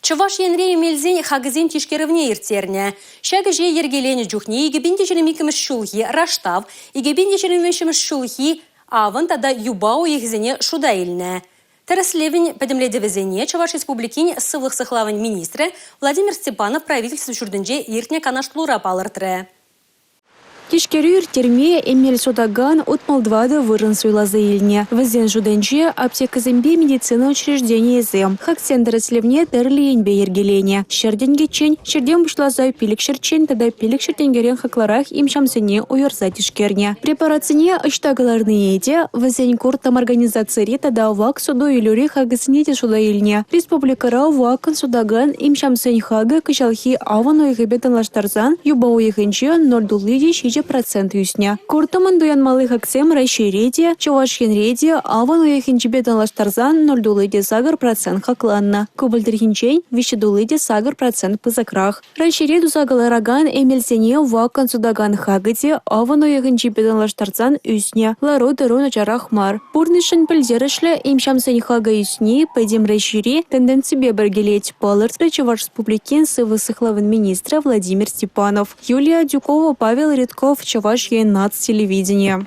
Чӑваш Енре эмелсен хакӗсен тишкерӗвне ирттернӗ. Ҫак ӗҫе йӗркеленӗ чухне 2022 ҫулхи раштав, 2023 ҫулхи авӑн тата юпа уйӑхӗсене шута илнӗ. Тӗрӗслевӗн пӗтӗмлетӗвӗсене Чӑваш Республикин сывлӑх сыхлавӗн министрӗ Владимир Степанов правительство ҫуртӗнче иртнӗ канашлура палӑртрӗ. Тишкерӳ ирттерме эмел сутакан 64 вырӑн суйласа илнӗ. Вӗсен шутӗнче аптекӑсемпе медицина учрежденийӗсем. Хаксен тӗрӗслевне тӗрлӗ енпе йӗркеленӗ. 100 тенкӗччен, ҫӗртен пуҫласа 500ччен тата 500 тенкӗрен хаклӑрах им-ҫамсене уйӑрса тишкернӗ. Препаратсене ӑҫта кӑларнине те, вӗсен курттӑм организацири тата вак суту-илӳри хакӗсене те шута илнӗ. Республикӑра ваккӑн сутакан им-ҫамсен хакӗ кӑҫалхи авӑн уйӑхӗпе танлаштарсан юпа уйӑхӗнче 0,7 процент ӳснӗ. Курттӑмӑн туянмалли хаксем Раҫҫейре те, Чӑваш Енре те авӑн уйӑхӗнчипе танлаштарсан 0,8 процент хакланнӑ. Ку пӗлтӗрхинчен 3,8 процент пысӑкрах. Раҫҫейре туса кӑларакан эмелсене ваккӑн сутакан хакӗ те авӑн уйӑхӗнчипе танлаштарсан ӳснӗ. Лару-тӑру начарах мар. Пурнӑҫшӑн пӗлтерӗшлӗ им-ҫамсен хакӗ ӳсни Пӗтӗм Раҫҫейри тенденципе пӗр килет, палӑртрӗ Чӑваш Республикин сывлӑх сыхлавӗн министрӗ Владимир Степанов. Юлия Адюкова, Павел Редков, Чӑваш Ен наци телевиденийӗ.